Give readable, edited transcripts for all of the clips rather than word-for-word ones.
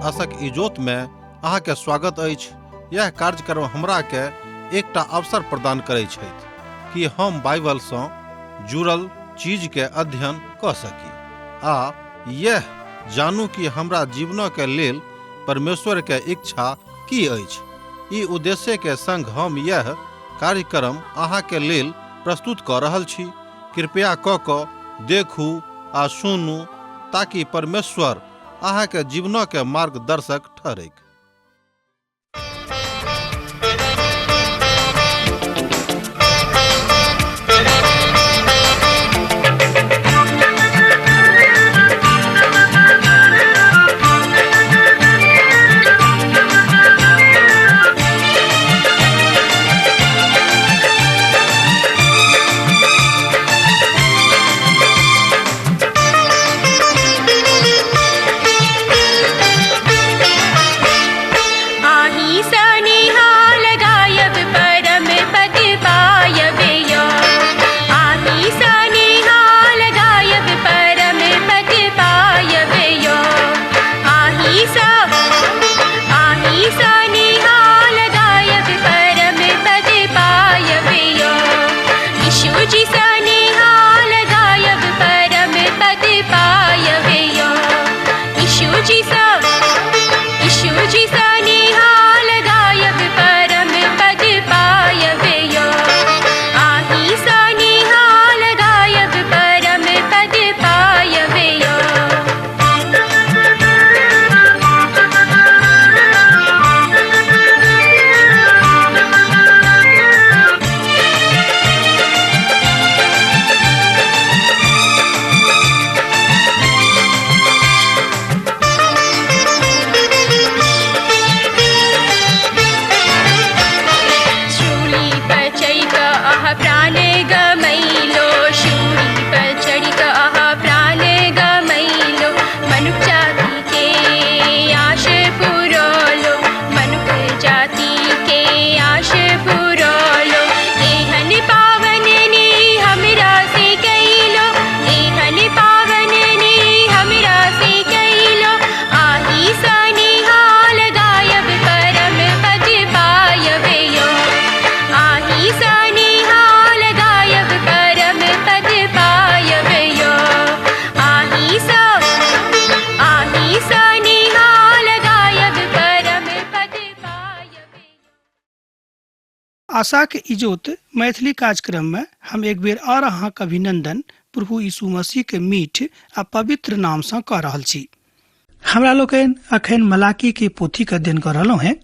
आशक इजोत में अहाँ के स्वागत अछि। यह कार्यक्रम हमरा के एकटा अवसर प्रदान करै छथि कि हम बाइबल सँ जुड़ल चीज के अध्ययन कऽ सकी आ यह जानू कि हमरा जीवन के लेल परमेश्वर के इच्छा की अछि। ई उद्देश्य के संग हम यह कार्यक्रम अहाँ के लेल प्रस्तुत कऽ रहल छी। कृपया कऽ कऽ देखू आ सुनू ताकि परमेश्वर अहाँ के जीवन के मार्गदर्शक ठहरैक। आही सनिहाल गायब परम पद पायब यो। आही सनिहाल गायब परम पद पायब यो। आही स आही सनिहाल गायब परम पद पायब यो। यीशु जी सनिहाल गायब परम पद पायब यो। यीशु जी स यीशु जी सनिहाल गायब परम पद पायब यो। आही सनिहाल गायब परम पद पायब यो। शूली पर चढ़ि कऽ अहाँ प्राण गमैलो। शूली पर चढ़ि कऽ अहाँ प्राण गमैलो। मनुख जाति के आश पुरौलो। मनुख जाति के आश पुरौलो। एहन पावन ने हमरा से कैलो। एहन पावन ने हमरा से कैलो। आही सनिहाल गायब परम पद पायब यो। आही सनिहाल गायब परम पद पायब यो। आही स आही सनिहाल गायब परम पद पायब। आशाक इजोत मैथिली कार्यक्रम में हम एक बेर और अहाँक अभिनंदन प्रभु यीशु मसीह के मीठ आ पवित्र नाम सँ कऽ रहल छी। हमरा लोकनि अखन मलाकी के पोथी के अध्ययन कऽ रहलहुँ हैं,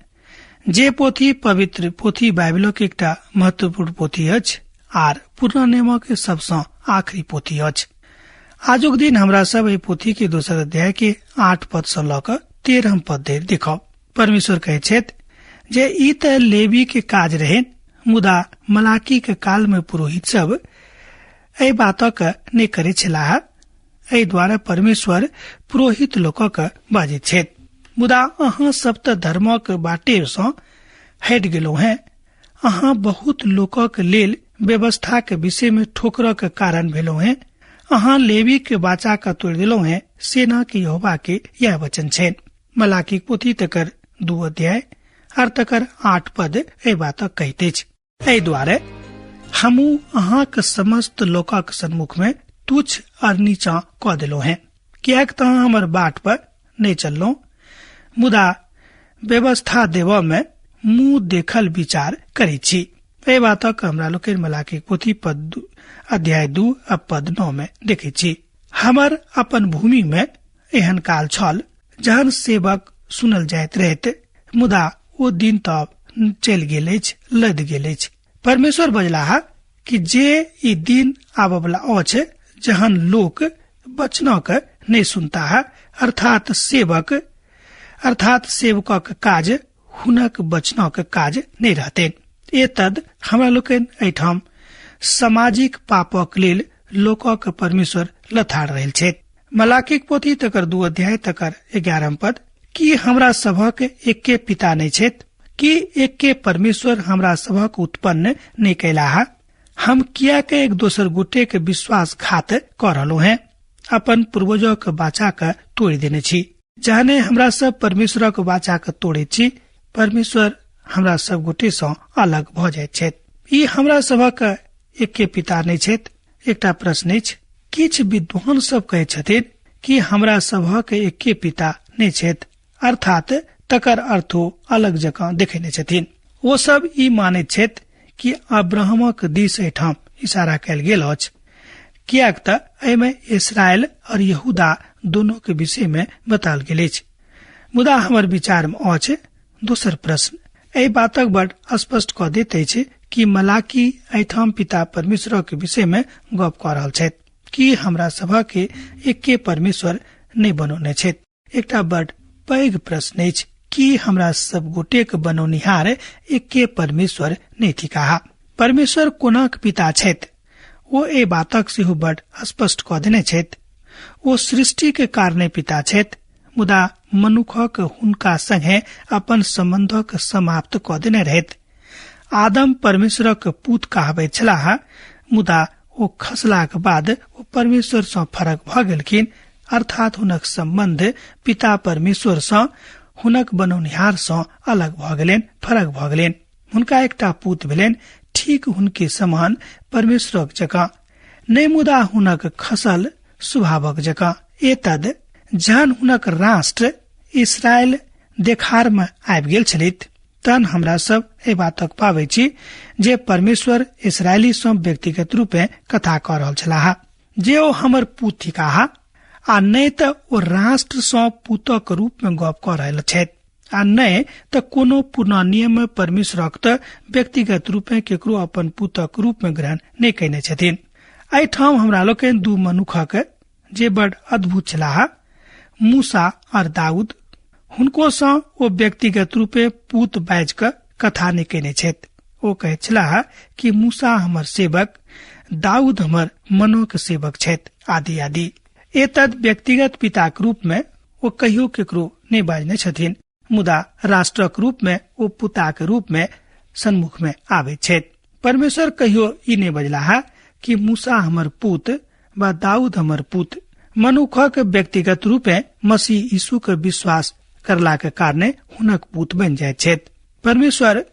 जे पोथी पवित्र पोथी बाइबिलो के एकटा महत्वपूर्ण पोथी अछि आर पुरना नियमक के सबसँ आखिरी पोथी अछि। आजुक दिन हमरा सब एहि पोथी के दोसर अध्याय के 8 पद सँ लऽ कऽ 13 पद धरि देखब। परमेश्वर कहै छथि जे ई तऽ लेवी के काज रहनि, मुदा मलाकी के काल में पुरोहित सब एहि बातक नहि करै छलाह। एहि द्वारा परमेश्वर पुरोहित लोकक बाजैत छथि, मुदा अहाँ सब तऽ धर्मक बाटे सँ हटि गेलहुँ हैं। अहाँ बहुत लोकक लेल व्यवस्था के विषय में ठोकरक कारण भेलहुँ हैं। अहाँ लेवी के बाचा के तोड़ि देलहुँ हैं। सेना के यहोवा के यह वचन छनि। मलाकी पोथी तकर 2 अध्याय आर तकर 8 पद एहि बातक कहैत अछि। एहि दुआरे हमहूँ अहाँक समस्त लोकक सन्मुख में तुच्छ आर नीचा कऽ देलहुँ हैं, किएक तऽ अहाँ हमर बाट पर नहि चललहुँ, मुदा व्यवस्था देबऽ में मुँह देखल विचार करै छी। एहि बातक हमरा लोकनि मलाकी पोथी पद अध्याय 2 आ पद 9 में देखै छी। हमर अपन भूमि में एहन काल छल जहन सेवक सुनल जाइत रहैत, मुदा ओ दिन तऽ चलि गेल अछि, लदि गेल अछि। परमेश्वर बजलाह कि जे ई दिन आबऽवला अछि जहन लोक वचनक नहि सुनताह, अर्थात सेवक, अर्थात सेवकक काज हुनक वचनक काज नहि रहतनि। एतद हमरा लोकनि एहिठाम सामाजिक पापक लेल लोकक परमेश्वर लथाड़ रहल छथि। मलाकीक पोथी तकर 2 अध्याय तकर 11 पद, की हमरा सभक एके पिता नहि छथि? की एके परमेश्वर हमरा सभक उत्पन्न नहि कयलाह? हम किएक एक दोसर गोटे के विश्वासघात कऽ रहलहुँ हैं? अपन पूर्वजक बाचा के तोड़ि देने छी। जहने हमरा सब परमेश्वरक वाचा के तोड़े छी, परमेश्वर हमरा सब गोटे सँ अलग भऽ जाइत छथि। ई हमरा सभक एके पिता नहि छथि। एकटा प्रश्न अछि, किछु विद्वान सब कहै छथिन कि हमरा सभक एके पिता नहि छथि, अर्थात तकर अर्थो अलग जकाँ देखेने छथिन। ओ सब ई मानैत छथि कि अब्राहमक दिस एहिठाम इशारा कयल गेल अछि, किएक तऽ एहिमे इसराइल और यहूदा दोनों के विषय में बताल गेल अछि। मुदा हमर विचार में अछि दोसर प्रश्न। एहि बातक बड स्पष्ट कऽ दैत अछि कि मलाकी एहिठाम पिता परमेश्वर के विषय में गप कऽ रहल छथि कि हमरा सभा के एके परमेश्वर नहि बनौने छथि। एकटा बड पैघ प्रश्न अछि कि हमरा सब गोटे के बनौनिहार एके परमेश्वर नहि थिकाह। परमेश्वर कोनाक पिता छथि, ओ एहि बातक सेहो बड स्पष्ट कऽ देने छथि। ओ सृष्टि के कारणे पिता छथि, मुदा मनुखक हुनका संगे अपन संबंधक समाप्त कऽ देने रहैत। आदम परमेश्वरक पूत कहबैत छलाह, मुदा ओ खसलाक बाद ओ परमेश्वर सँ फरक भऽ गेलखिन, अर्थात हुनक संबंध पिता परमेश्वर सँ, हुनक बनौनिहार सँ अलग भऽ गेलनि, फरक भऽ गेलनि। हुनका एकटा पूत भेलनि, ठीक हुनके समान परमेश्वरक जकाँ नहि, मुदा हुनक खसल स्वभावक जकाँ। एतद जहन हुनक राष्ट्र इसराइल देखार में आबि गेल छलथि, तहन हमरा सब एहि बातक पाबै छी जे परमेश्वर इसराइली सँ व्यक्तिगत रूपे कथा कऽ रहल छलाह जे ओ हमर पूत थिकाह, आ नहि तऽ ओ राष्ट्र सँ पूतक रूप में गप कऽ रहल छथि, आ नहि तऽ कोनो पुरना नियम में परमेश्वरक तऽ व्यक्तिगत रूपे केकरो अपन पूतक रूप में ग्रहण नहि कयने छथिन। एहिठाम हमरा लोकनि दू मनुखक जे बड अद्भुत छलाह, मूसा और दाऊद, हुनको सँ ओ व्यक्तिगत रूपे पूत बाजि कऽ कथा नहि कयने छथि। ओ कहैत छलाह कि मूसा हमर सेवक, दाऊद हमर मनोक सेवक छथि, आदि आदि। एतद व्यक्तिगत पिताक रूप में ओ कहियो केकरो नहि बाजने छथिन, मुदा राष्ट्रक रूप में ओ पुताक रूप में सन्मुख में आबैत छथि। परमेश्वर कहियो ई नहि बजलाह कि मूसा हमर पूत वा दाऊद हमर पूत। मनुखक व्यक्तिगत रूपे मसीह यीशु के विश्वास करलाक कारणे हुनक पूत बनि जाइत छथि। परमेश्वर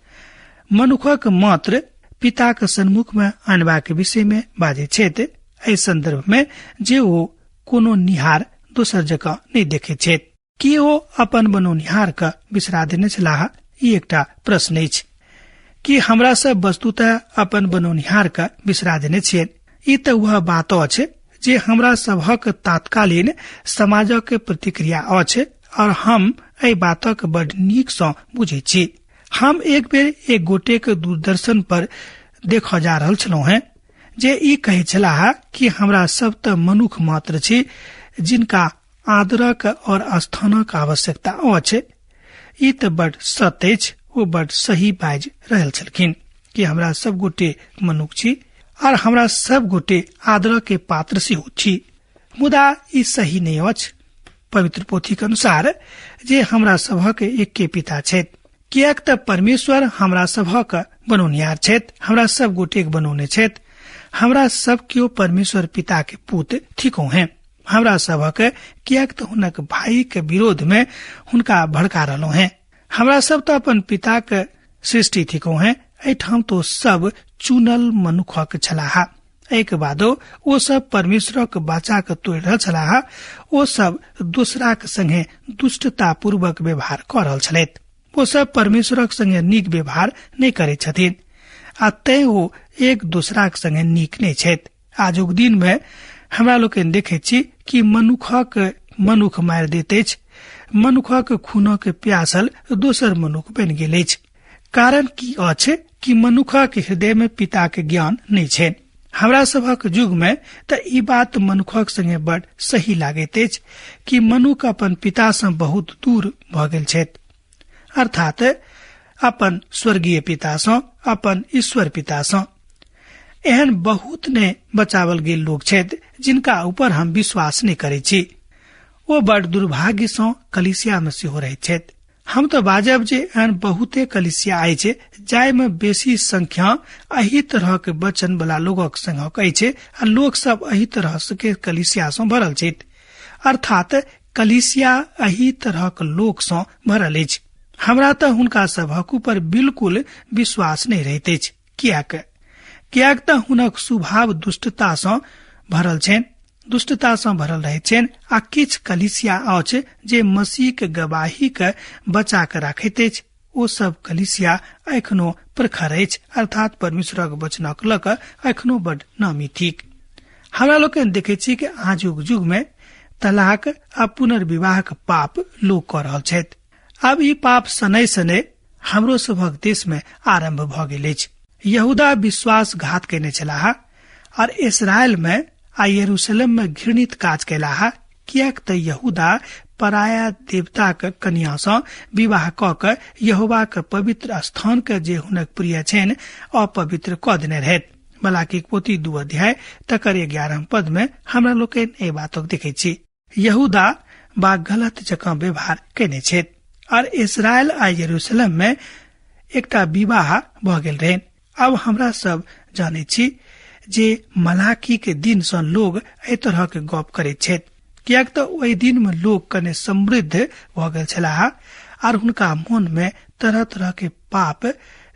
मनुखक मात्र पिताक सन्मुख में आनबाक विषय में बाजैत छथि, एहि संदर्भ में जे ओ कोनो निहार दोसर जकाँ नहि देखैत छथि। कि ओ अपन बनौनिहार के बिसरा देने छलाह, ई एकटा प्रश्न अछि। कि हमरा सब वस्तुतः अपन बनौनिहार के बिसरा देने छियै? ई तऽ वह बात अछि जे हमरा सबहक तात्कालीन समाजक प्रतिक्रिया अछि, और हम एहि बातक बड नीक सँ बुझै छी। हम एक बेर एक गोटे के दूरदर्शन पर देखऽ जा रहल छलहुँ हेँ जे ई कहै छलाह कि हमरा सब तऽ मनुख मात्र छी जिनका आदरक और स्थानक आवश्यकता अछि। ई तऽ बड सत्य अछि, ओ बड सही बाजि रहल छलखिन कि हमरा सब गोटे मनुख छी और हमरा सब गोटे आदरक के पात्र सेहो छी, मुदा ई सही नहि अछि। पवित्र पोथी के अनुसार जे हमरा सबहक एके पिता छथि, किएक तऽ परमेश्वर हमरा सबहक बनौनिहार छथि, हमरा सब गोटे के बनौने छथि। हमरा सब केओ परमेश्वर पिता के पूत थिकहुँ हेँ। हमरा सबहक किएक तऽ हुनक भाई के विरोध में हुनका भड़का रहलहुँ हेँ। हमरा सब तऽ अपन पिता के सृष्टि थिकहुँ हेँ। एहिठाम तो सब चुनल मनुखक छलाह। एहिके बादो ओ सब परमेश्वरक वाचा के तोड़ि रहल छलाह। ओ सब दोसराक संगे दुष्टता पूर्वक व्यवहार कऽ रहल छलथि। ओ सब परमेश्वरक संगे नीक व्यवहार नहि करैत छथिन आ तैं ओ एक दोसराक संगे नीक नहि छथि। आजुक दिन में हमरा लोकनि देखैत छी कि मनुखक मनुख मारि दैत अछि, मनुखक खूनक प्यासल दोसर मनुख बनि गेल अछि। कारण की अछि कि मनुखक हृदय में पिता के ज्ञान नहि छै। हमरा सभक युग में तऽ ई बात मनुखक संगे बड सही लागैत अछि कि मनुख अपन पिता सँ बहुत दूर भऽ गेल छथि, अर्थात अपन स्वर्गीय पिता सँ, अपन ईश्वर पिता सँ। एहन बहुत ने बचावल गेल लोक छथि जिनका ऊपर हम विश्वास नहि करै छी। ओ बड दुर्भाग्य सँ कलीसिया में सेहो रहैत छथि। हम तऽ बाजब जे एहन बहुते कलीसिया अछि जाहि में बेसी संख्या एहि तरह के वचन वाला लोगक संगक अछि आ लोक सब एहि तरह के कलीसिया सँ भरल छथि, अर्थात कलीसिया एहि तरहक लोक सँ भरल अछि। हमरा तऽ हुनका सभक ऊपर बिल्कुल विश्वास नहि रहैत अछि। किएक? किएक तऽ हुनक स्वभाव दुष्टता सँ भरल छनि, दुष्टता सँ भरल रहैत छनि। आ किछु कलीसिया अछि जे मसीह के गवाही के बचा के राखैत अछि। ओ सब कलीसिया एखनो प्रखर अछि, अर्थात परमेश्वरक वचनक लऽ कऽ एखनो बड नामी थिक। हमरा लोकनि देखै छी कि आजुक युग में तलाक आ पुनर्विवाहक पाप लोक कऽ रहल छथि। आब ई पाप शनै शनै हमरो सभक देश में आरंभ भऽ गेल अछि। यहूदा विश्वासघात केने छलाह और इसराइल में आ यरूशलेम में घृणित काज केलाह, किएक तऽ यहूदा पराया देवताक कन्या सँ विवाह कऽ के यहोवाक पवित्र स्थान के जे हुनक प्रिय छनि अपवित्र कऽ देने रहैत। मलाकी पोथी 2 अध्याय तकर 11 पद में हमरा लोकनि एहि बातक देखै छी। यहूदा बा गलत जकाँ व्यवहार केने छथि और इसराइल आ यरूशलेम में एकटा विवाह भऽ गेल रहनि। अब हमरा सब जानै छी जे मलाकी के दिन सँ लोग एहि तरह के गप करैत छथि, किएक तऽ ओहि दिन में लोग कने समृद्ध भऽ गेल छलाह और हुनका मन में तरह तरह के पाप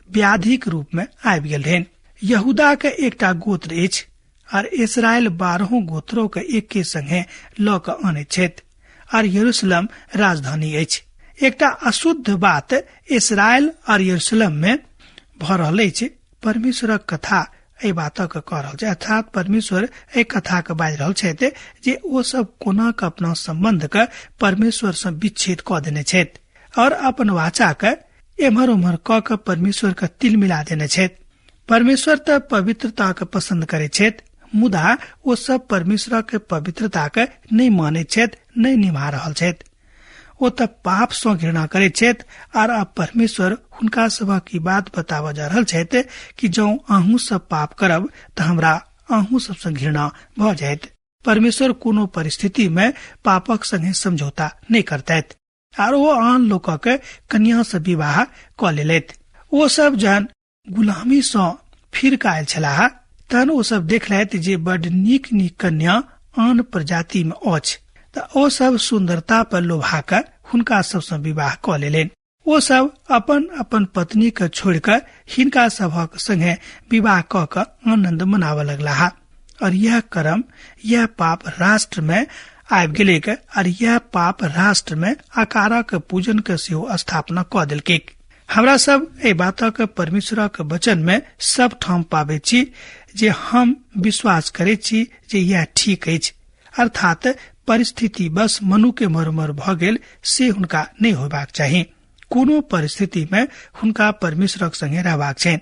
व्याधिक रूप में आबि गेल रहनि। यहूदा के एकटा गोत्र अछि और इसराइल 12 गोत्रों के एके संगे लऽ कऽ अनैत छथि और यरूशलेम राजधानी अछि। एकटा अशुद्ध बात इसराइल और यरूशलेम में भऽ रहल अछि। परमेश्वरक कथा एहि बातक कऽ रहल छै, अर्थात परमेश्वर एहि कथा के बाजि रहल छथि जे ओ सब कोना के अपना संबंध के परमेश्वर सँ विच्छेद कऽ देने छथि और अपन वाचा के एम्हर ओम्हर कऽ के परमेश्वर के तिल मिला देने छथि। परमेश्वर तऽ पवित्रता के पसंद करै छथि, मुदा ओ सब परमेश्वर के पवित्रता के नहि मानैत छथि, नहि निभा रहल छथि। ओ तऽ पाप सँ घृणा करैत छथि आर अब परमेश्वर हुनका सभक ई बात बताबऽ जा रहल छथि कि जौं अहूँ सब पाप करब तऽ हमरा अहूँ सब सँ घृणा भऽ जायत। परमेश्वर कोनो परिस्थिति में पापक संगे समझौता नहि करतैथ आर ओ आन लोकक कन्या सँ विवाह कऽ लेलथि। ओ सब जहन गुलामी सँ फिर कऽ आयल छलाह तहन ओ सब देखलथि जे बड नीक नीक कन्या आन प्रजाति में अछि, तऽ ओ सब सुंदरता पर लोभा कऽ हुनका सब सँ विवाह कऽ लेलनि। ओ सब अपन अपन पत्नी के छोड़ि कऽ हिनका सभक संगे विवाह कऽ कऽ आनंद मनाबऽ लगलाह और यह कर्म, यह पाप राष्ट्र में आबि गेलैक और यह पाप राष्ट्र में आकारक पूजन के सेहो स्थापना कऽ देलकैक। हमरा सब एहि बातक परमेश्वरक वचन में सब ठाम पाबै छी जे हम विश्वास करै छी जे यह ठीक अछि, अर्थात परिस्थिति बस मनु के मरोमर भऽ गेल से हुनका नहि होयबाक चाही। कोनो परिस्थिति में हुनका परमेश्वरक संगे रहबाक छनि।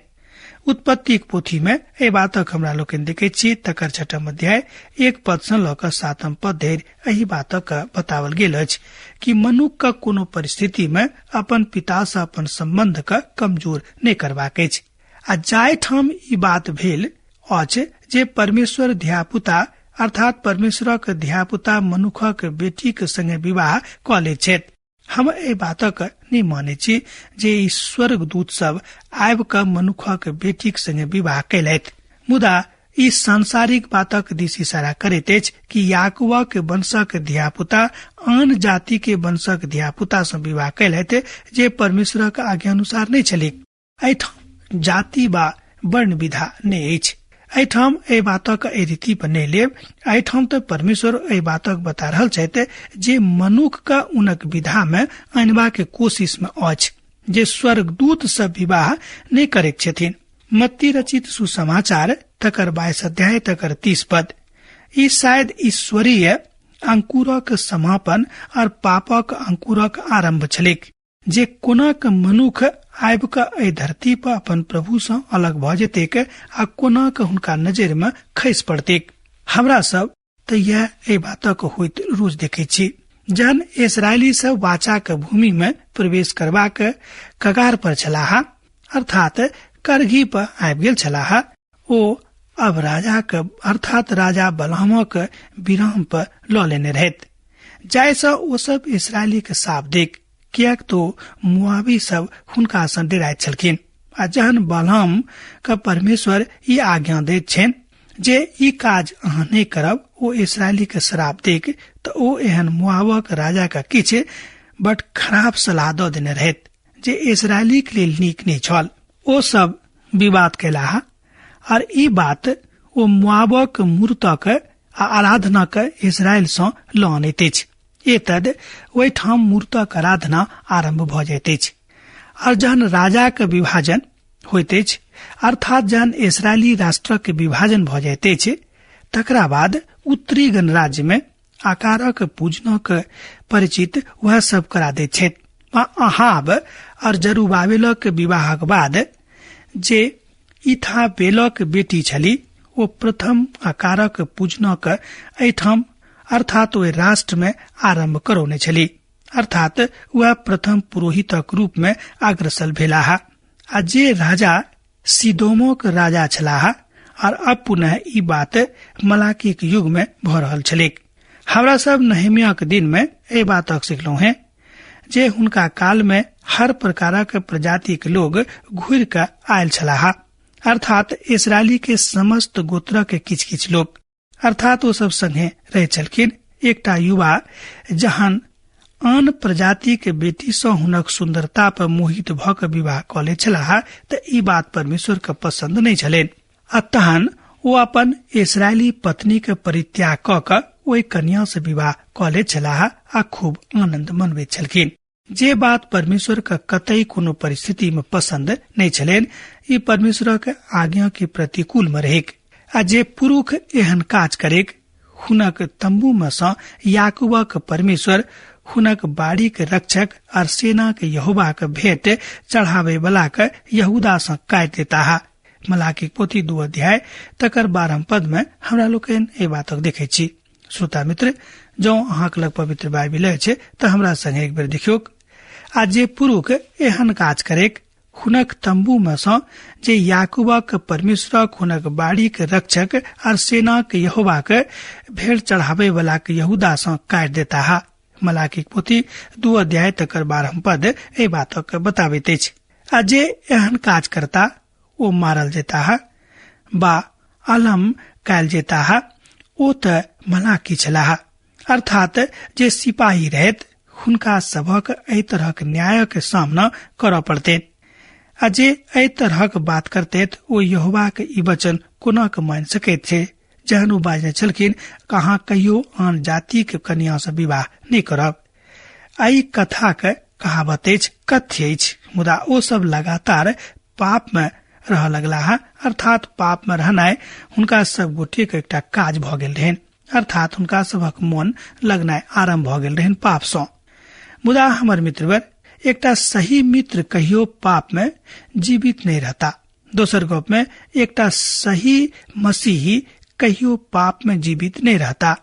उत्पत्तिक पोथी में एहि बातक हमरा लोकनि देखैत छी, तकर 6 अध्याय 1 पद सँ लऽ कऽ 7 पद धरि एहि बातक बताओल गेल अछि कि मनुख के कोनो परिस्थिति में अपन पिता सँ अपन संबंध के कमजोर नहि करबाक अछि। आ जाहि ठाम ई बात भेल अछि जे परमेश्वर धियापुता अर्थात परमेश्वरक धियापुता मनुखक बेटीक संगे विवाह कऽ लैत छथि, हम एहि बातक नहि मानै छी जे ई स्वर्गदूत सब आबि कऽ मनुखक बेटीक संगे विवाह कयलथि, मुदा ई सांसारिक बातक दिस इशारा करैत अछि कि याकूबक वंशक धियापुता आन जाति के वंशक धियापुता सँ विवाह कयलथि जे परमेश्वरक आज्ञानुसार नहि छलैक। एहिठाम जाति वा वर्ण विधा नहि अछि। एहिठाम एहि बातक एहि रीति पर नहि लेब। एहिठाम तऽ परमेश्वर एहि बातक बता रहल छथि जे मनुख के उनक विधा में अनबा के कोशिश में अछि जे स्वर्गदूत सब विवाह नहि करैत छथिन। मत्ती रचित सुसमाचार तकर 22 अध्याय तकर 30 पद। ई शायद ईश्वरीय अंकुरक समापन और पापक अंकुरक आरंभ छलैक जे कोना के मनुख आबि कऽ एहि धरती पर अपन प्रभु सँ अलग भऽ जेतैक आ कोना के हुनका नजरि में खसि पड़तैक। हमरा सब तऽ यैह एहि बातक होइत रोज देखै छी। जहन इसराइली सब वाचा के भूमि में प्रवेश करबाक कगार पर छलाह, अर्थात करघी पर आबि गेल छलाह, ओ अब राजा के अर्थात राजा बलामक विराम पर लऽ लेने रहैत, जाहिसँ ओ सब इसराइली के साफ देख, किएक तो मुआबी सब हुनका सँ डराइत छलखिन। आ जहन बलाम के परमेश्वर ई आज्ञा दैत छनि जे ई काज अहाँ नहि करब, ओ इसराइली के श्राप देक तऽ ओ एहन मुआबक राजा के किछु बड खराब सलाह दऽ देने रहैत जे इसराइली के लेल नीक नहि छल। ओ सब विवाद केलाह और ई बात ओ मुआबक मूर्तक आ आराधना के इसराइल सँ लऽ अनैत अछि। एतद ओहिठाम मूर्तक आराधना आरंभ भऽ जाइत अछि। और जहन राजाक विभाजन होइत अछि, अर्थात जहन इसराइली राष्ट्रक विभाजन भऽ जाइत अछि, तकरा बाद उत्तरी गणराज्य में आकारक पूजनक परिचित वह सब करा दैत छथि। अहाब और जरूबाबेलक विवाहक बाद जे इथाबेलक बेटी छली ओ प्रथम आकारक पूजनक एहिठाम अर्थात ओहि राष्ट्र में आरंभ करौने छली, अर्थात वह प्रथम पुरोहितक रूप में अग्रसर भेलाह। आ जे राजा सिदोमक राजा छलाह और अब पुनः ई बात मलाकीक युग में भऽ रहल छलैक। हमरा सब नहेमियाक दिन में एहि बातक सिखलहुँ हैं जे हुनका काल में हर प्रकारक प्रजातिक लोग घुरि कऽ आयल छलाह, अर्थात इसराइली के समस्त गोत्र के किछ किछ लोग, अर्थात ओ सब संगे रहै छलखिन। एकटा युवा जहन आन प्रजाति के बेटी सँ हुनक सुंदरता पर मोहित भऽ कऽ विवाह कऽ लै छलाह तऽ ई बात परमेश्वर के पसंद नहि छलनि आ तहन ओ अपन इसराइली पत्नी के परित्याग कऽ कऽ ओहि कन्या से विवाह कऽ लै छलाह आ खूब आनंद मनबैत छलखिन। जे बात परमेश्वर के कतई कोनो परिस्थिति में पसंद नहि छलनि, ई परमेश्वर के आज्ञा के प्रतिकूल में रहैक। आ जे पुरुष एहन काज करेक हुनक तंबू में सँ याकूबक परमेश्वर हुनक बाड़ी के रक्षक और सेना के यहोवा के भेंट चढ़ावे वाला के यहूदा सँ काटि देताह। मलाकी पोथी 2 अध्याय तकर 12 पद में हमरा लोकनि एहि बातक देखै छी। श्रोता मित्र, जँ अहाँक लग पवित्र बाइबिल अछि तऽ हमरा संगे एक बेर देखियौक। आ जे पुरुष एहन काज करेक हुनक तंबू में सँ जे याकूबक परमेश्वरक हुनक बाड़ी के रक्षक और सेनाक यहोवा के भेंट चढ़ावे वाला के यहूदा सँ काटि देताह। मलाकीक पोथी 2 अध्याय तकर 12 पद एहि बातक बताबैत अछि। आ जे एहन काज करता ओ मारल जेताह बा अलम कयल जेताह, ओ तऽ मलाकी छलाह, अर्थात जे सिपाही रहैत हुनका सभक एहि तरहक न्यायक सामना करऽ पड़तै। आ जे एहि तरहक बात करतैत ओ यहोवाक ई वचन कोना कऽ मानि सकैत छै जहन ओ बाजने छलखिन अहाँ कहियो आन जातिक कन्या सँ विवाह नहि करब। आ ई कथाक कहावत अछि, कथ्य अछि, मुदा ओ सब लगातार पाप में रहऽ लगलाह, अर्थात पाप में रहनाइ हुनका सब गोटेक एकटा काज भऽ गेल रहनि, अर्थात हुनका सभक मन लगनाइ आरंभ भऽ गेल रहनि पाप सँ। मुदा हमर मित्रवर, एकटा सही मित्र कहियो पाप में जीवित नहि रहता। दोसर गप में एकटा सही मसीही कहियो पाप में जीवित नहि रहता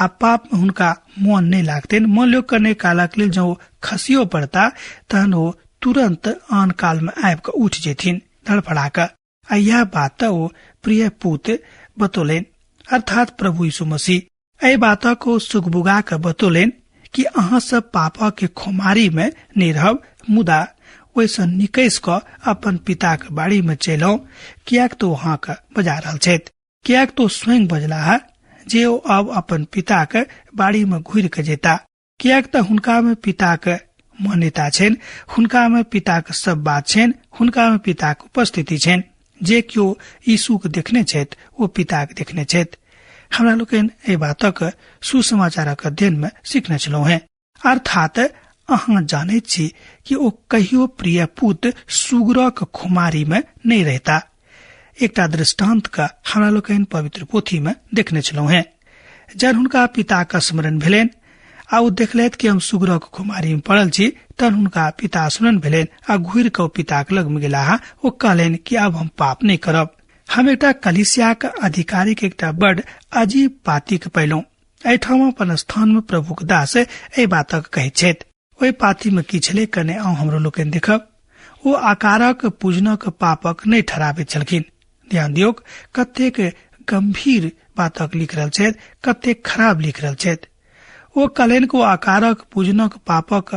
आ पाप में हुनका मन नहि लागतनि। मन लोक कने कालक लेल जँ ओ खसियो पड़ता तहन ओ तुरंत आन काल में आबि कऽ उठि जेथिन धड़फड़ा कऽ। आ यह बात तऽ ओ प्रिय पूत बतौलनि, अर्थात प्रभु यीशु मसीह। एहि बातक ओ सुगबुगा कऽ बतौलनि कि अहाँ सब पापक के खुमारी में नहि रहब, मुदा ओहिसँ निकसि कऽ अपन पिताक बाड़ी में चलि आउ, किएक तऽ ओ अहाँके बजा रहल छथि, किएक तऽ ओ स्वयं बजलाह जे ओ अब अपन पिताक बाड़ी में घुरि कऽ जेता, किएक तऽ हुनका में पिताक मान्यता छनि, हुनका में पिताक सब बात छनि, हुनका में पिताक उपस्थिति छनि। जे केओ यीशु के देखने छथि ओ पिताक देखने छथि। हमरा लोकनि एहि बातक सुसमाचारक अध्ययन में सीखने छलहुँ हेँ। अर्थात अहाँ जानैत छी कि ओ कहियो प्रिय पुत सुगरक खुमारी में नहि रहता। एकटा दृष्टांत का हमरा लोकनि पवित्र पोथी में देखने छलहुँ हेँ। जहन हुनका पिताक स्मरण भेलनि आ ओ देखलथि कि हम सुगरक खुमारी में पड़ल छी, तहन हुनका पिता स्मरण भेलनि आ घुरि कऽ ओ पिताक लग में गेलाह। ओ कहलनि कि आब हम पाप नहि करब। हम एकटा कलीसियाक अधिकारीक एकटा बड़ अजीब पातीक पयलहुँ। एहिठाम अपन स्थान में प्रभुक दास एहि बातक कहैत छथि। ओहि पाती में की छलै कने आउ हमरो लोकनि देखब। ओ आकारक पूजनक पापक नहि ठहराबैत छलखिन। ध्यान दियौक कतेक गंभीर बातक लिख रहल छथि, कतेक खराब लिख रहल छथि। ओ कहलनि कि ओ आकारक पूजनक पापक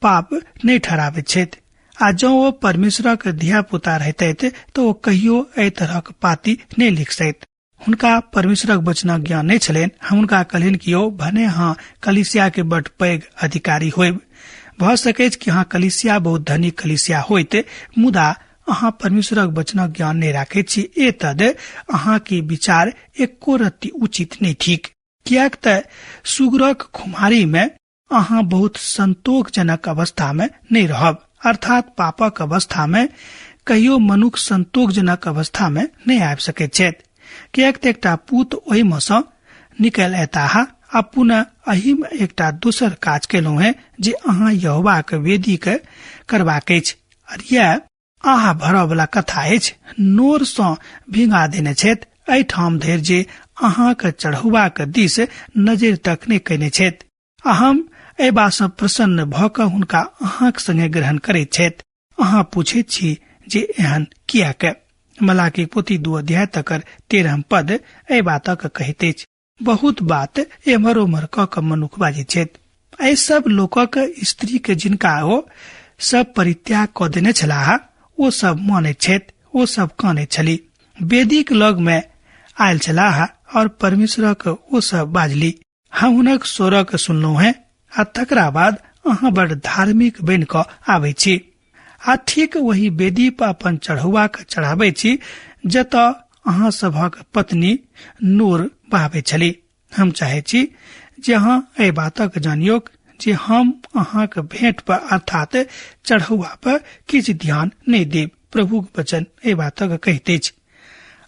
पाप नहि ठहराबैत छथि, आ जँ ओ परमेश्वरक धिया पुता रहितथि तऽ ओ कहियो एहि तरहक पाती नहि लिख सकैत। हुनका परमेश्वरक वचनक ज्ञान नहि छलनि। हम हुनका कहलियनि कि यौ भने अहाँ कलिसिया के बड पैघ अधिकारी होयब, भऽ सकैछ कि अहाँ कलिसिया बहुत धनी कलिसिया होइत, मुदा अहाँ परमेश्वरक वचनक ज्ञान नहि राखैत छी, एतद अहाँ के विचार एको रत्ती उचित नहि ठीक। किएक तऽ सुगरक खुमारी में अहाँ बहुत संतोषजनक अवस्था में नहि रहब, अर्थात पापक अवस्था में कहियो मनुख संतोषजनक अवस्था में नहि आबि सकैत छथि। किएक तऽ एकटा पूत ओहि में सँ निकलि एताह आ पुनः एहि में एकटा दोसर काज केलहुँ हेँ जे अहाँ यहोवाक वेदी के करबाक अछि, और यैह आह भरऽ वला कथा अछि, नोर सँ भिंगा देने छथि, एहिठाम धरि जे अहाँक चढ़ौबाक दिस नजरि तक नहि कयने छथि। आ हम एहि बात सँ प्रसन्न भऽ कऽ हुनका अहाँक संगे ग्रहण करैत छथि। अहाँ पूछैत छी जे एहन किएक? मलाकी पोथी 2 अध्याय तकर 13 पद एहि बातक कहैत अछि। बहुत बात एम्हर ओम्हर कऽ कऽ मनुख बाजैत छथि। एहि सब लोकक स्त्री के जिनका ओ सब परित्याग कऽ देने छलाह, ओ सब मानैत छथि, ओ सब कानैत छली। वेदीक लग में आयल छलाह और परमेश्वरक ओ सब बाजली, हम हुनक स्वरक सुनलहुँ हेँ आ तकरा बाद अहाँ बड़ धार्मिक बनि कऽ आबै छी आ ठीक वही वेदी पर अपन चढ़ौआ के चढ़ाबै छी जतऽ अहाँ सभक पत्नी नोर बहाबै छली। हम चाहै छी जे अहाँ एहि बातक जानियोक जे हम अहाँक भेंट पर अर्थात चढ़ौआ पर किछु ध्यान नहि देब। प्रभुक वचन एहि बातक कहैत अछि।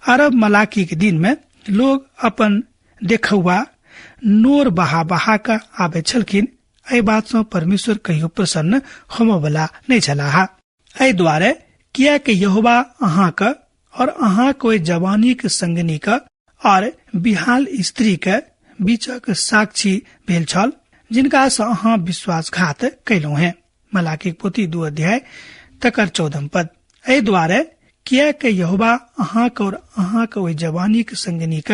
अरब मलाकी के दिन में लोग अपन देखौआ नोर बहा बहा कऽ आबै छलखिन। एहि बात सँ परमेश्वर कहियो प्रसन्न होमय वला नहि छलाह। एहि दुआरे किएक यहोवा अहाँक और अहाँक ओहि जवानीक संगनीक और बिहाल स्त्रीक बीचक साक्षी भेल छल, जिनका सँ अहाँ विश्वासघात कयलहुँ हेँ। मलाकीक पोथी 2 अध्याय तकर 14 पद। एहि दुआरे किएक यहोवा अहाँक और अहाँक ओहि जवानीक संगनीक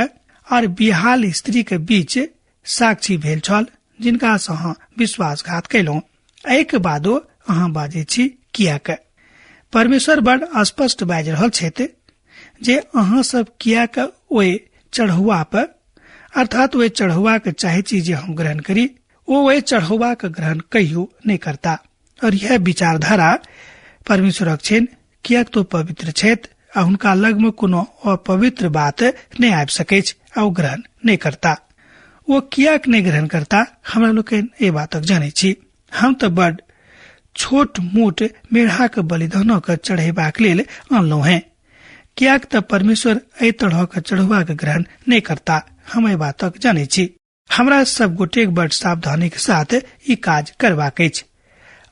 और बिहाल स्त्रीक बीच साक्षी भेल छल, जिनका सँ अहाँ विश्वासघात कयलहुँ। एहिके बादो अहाँ बाजै छी किएक? परमेश्वर बड़ स्पष्ट बाजि रहल छथि जे अहाँ सब किएक ओहि चढ़ौआ पर अर्थात ओहि चढ़ौआ के चाहै छी जे हम ग्रहण करी, ओ ओहि चढ़ौआ के ग्रहण कहियो नहि करता। और यह विचारधारा परमेश्वरक छनि, किएक तो पवित्र छथि आ हुनका लग में कोनो अपवित्र बात नहि आबि सकैछ आ ओ ग्रहण नहि करता। ओ किएक नहि ग्रहण करता हमरा लोकनि एहि बातक जानै छी। हम तऽ बड छोट मोट मेढ़ाक बलिदानक चढ़ेबाक लेल अनलहुँ हेँ, किएक तऽ परमेश्वर एहि तरहक चढ़ौआक ग्रहण नहि करता। हम एहि बातक जानै छी। हमरा सब गोटेक बड सावधानी के साथ ई काज करबाक अछि।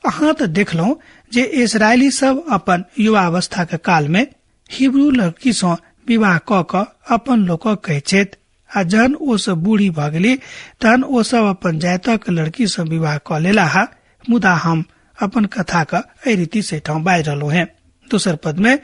अहाँ तऽ देखलहुँ जे इसराइली सब अपन युवावस्था के काल में हिब्रू लड़की सँ विवाह कऽ कऽ अपन लोकक कहैत छथि, आ जहन ओ सब बूढ़ी भऽ गेली तहन ओ सब अपन जातक लड़की सँ विवाह कऽ लेलाह। मुदा हम अपन कथा के एहि रीति से एहिठाम बाजि रहलहुँ हेँ। दोसर पद में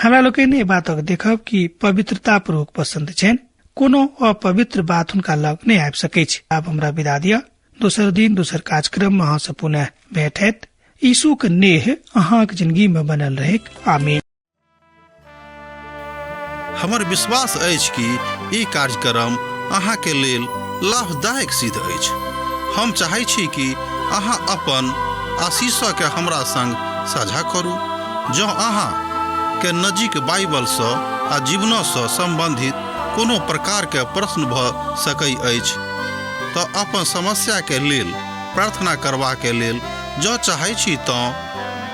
हमरा लोकनि एहि बातक देखब कि पवित्रता प्रभुक पसंद छनि, कोनो अपवित्र बात हुनका लग नहि आबि सकैछ। आब हमरा विदा दिअ, दोसर दिन दोसर कार्यक्रम में अहाँ से पुनः भेंट हैत। यीशुक नेह अहाँक जिंदगी में बनल रहैक। आमीन। हमर विश्वास अछि कि ई कार्यक्रम अहाँके लेल लाभदायक सिद्ध अछि। हम चाहै छी कि अहाँ अपन आशीषके हमरा संग साझा करू। जँ अहाँ के नजीक बाइबलसँ आ जीवनसँ सम्बन्धित कोनो प्रकारके प्रश्न भऽ सकै अछि तऽ अपन समस्याके लेल प्रार्थना करबाके लेल जँ चाहै छी तँ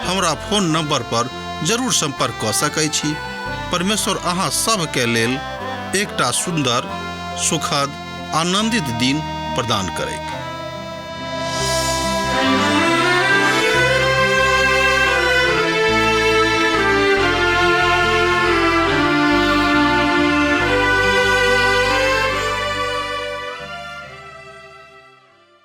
हमरा फोन नंबर पर जरूर संपर्क कऽ सकै छी। परमेश्वर अहाँ सभके लेल एकटा सुन्दर, सुखद, आनंदित दिन प्रदान करैक।